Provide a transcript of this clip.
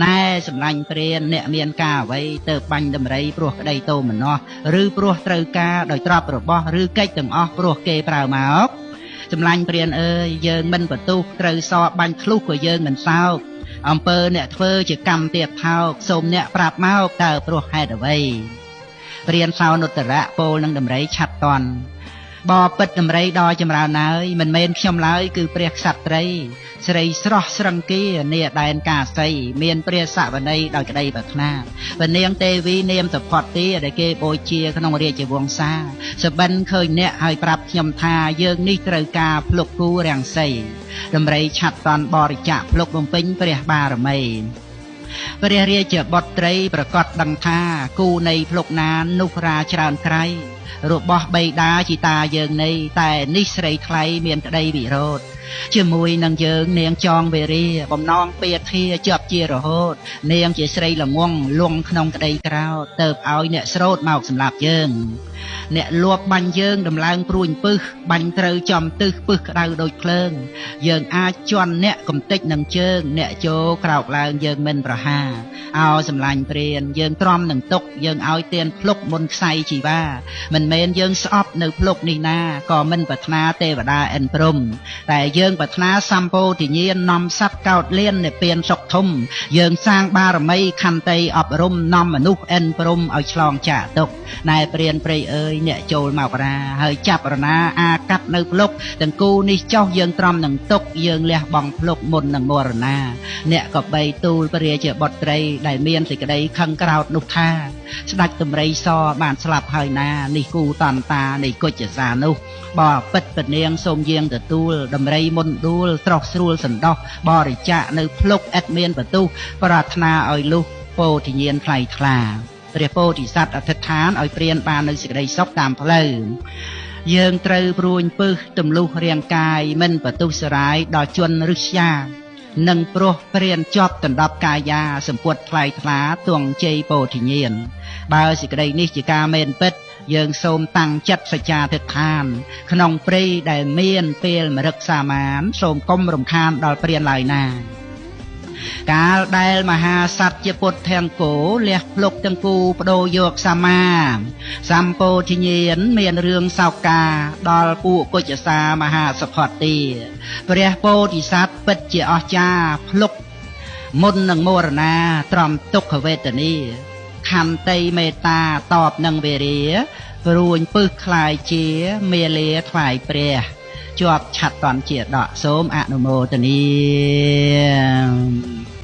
ណែសម្លាញ់ព្រានអ្នកមានការអ្វីទៅបាញ់ដំរីព្រោះក្តីទោមនស្សឬព្រោះត្រូវការដោយទ្រព្យរបស់ឬកិច្ចទាំងអស់ព្រោះគេប្រើមកសម្លាញ់ព្រានអើយយើងមិនបន្ទុះត្រូវសបាញ់ធ្លុះក៏យើងមិនសោកអំពើអ្នកធ្វើជាកម្មទៀតថោកសូមអ្នកប្រាប់មកតើព្រោះហេតុអ្វីព្រានសោនុត្តរៈពោលនឹងដំរីឆាត់តន់បពិតដំរីដល់ចម្រើនហើយមិនមែនខ្ញុំឡើយគឺព្រះក្សត្រីស្រីស្រស់ស្រង្គីនាដែនកាសីមានព្រះសវនីដោយក្តីប្រាថ្នាពនាងទេវីនាមសផតទីដែលគេបូជាក្នុងរាជវង្សាសបិនឃើញអ្នកហើយប្រាប់ខ្ញុំថាយើងនេះត្រូវការភ្លុកគូរាំងសីដំរីឆាត់តន់បរិច្ចាគភ្លុកបំពេញព្រះបារមីព្រះរាជបុត្រីប្រកាសដឹងថាគូនៃភ្លុកណានោះរាច្រើនក្រៃរបស់បៃតាជីតាយើងនៃតែនេះស្រីថ្លៃមានក្តីវិរោធជាមួយនឹងយើងនាងចងវេរាបំណងពាធាជាប់ជារហូតនាងជាស្រីល្ងងលងក្នុងក្តីក្រោធទៅឲ្យអ្នកស្រូតមកសម្លាប់យើងអ្នកលួបបាញ់យើងដំឡើងព្រួញពឹសបាញ់ត្រូវចំទិសពឹសក្តៅដូចភ្លើងយើងអាចជន់អ្នកកំតិចនឹងជើងអ្នកចូលក្រោកឡើងយើងមិនប្រហាអោសម្លាញ់ព្រានយើងទ្រាំនឹងទុកយើងឲ្យទៀនភ្លុកមុនខ្សែជីវ៉ាមិនមែនយើងស្អប់នៅភ្លុកនេះណាក៏មិនប្រាថ្នាទេវតាអិនព្រំតែយើងប្រាថ្នាសម្ពោធិញ្ញាណនាំសត្វកោតលៀននិព្វានសុខធំយើងសាងបារមីខន្តីអប់រំនាំមនុស្សអិនព្រំឲ្យឆ្លងចាកទុកណែព្រានព្រៃអើយអ្នកចូលមករាហើយចាប់រណាអាកាត់នៅភ្លុកទាំងគូនេះចោះយើងទ្រាំនឹងទុកយើងលះបង់ភ្លុកមុននឹងមរណាអ្នកក៏បីទូលព្រះរាជបុត្រីដែលមានសេចក្តីខឹងក្រោធនោះថាស្ដេចដំរីសបានស្លាប់ហើយណានេះគូតន្តានៃគុជសានោះបពិតពនាងសូមយាងទទួលដំរីមុនដួលត្រោះស្រួលសន្តោសបរិច្ចាគនៅភ្លុកឥតមានបន្ទុះប្រាថ្នាឲ្យលុះពោធិញ្ញាណថ្លៃថ្លាព្រះពោធិសត្វអធិដ្ឋានឲ្យព្រានបាននៅសេចក្តីសុខតាមផ្លូវយើងត្រូវព្រួញពឹសទម្លុះរាងកាយមិនបន្ទុះសរាយដល់ជនឫស្យានិងព្រោះព្រានជាប់ដណ្ដប់កាយាសម្ពុតថ្លៃថ្លាទងជ័យពោធិញ្ញាណបើសេចក្តីនេះជាការមែនពិតយើងសូមតាំងចិត្តសច្ចាធិដ្ឋានក្នុងព្រៃដែលមានពេលមរឹកសាមានសូមកុំរំខានដល់ព្រានឡើយណាកាលដែលមហាសត្វជាពុទ្ធទាំងគោលះភ្លុកទាំងគូបដូរយកសមាសម្ពោធិញ្ញាណមានរឿងសោកាដល់ពួកគុជសាមហាសភតទីព្រះពោធិសត្វពិតជាអស្ចារ្យភ្លុកមុននឹងមរណាទ្រាំទុក្ខវេទនាខន្តីមេត្តាតបនឹងវេរាព្រួញពឹសคล้ายជាមេលាថ្វាយព្រះជាប់ឆាត់តន់ជាដកសូមអនុមោទនា។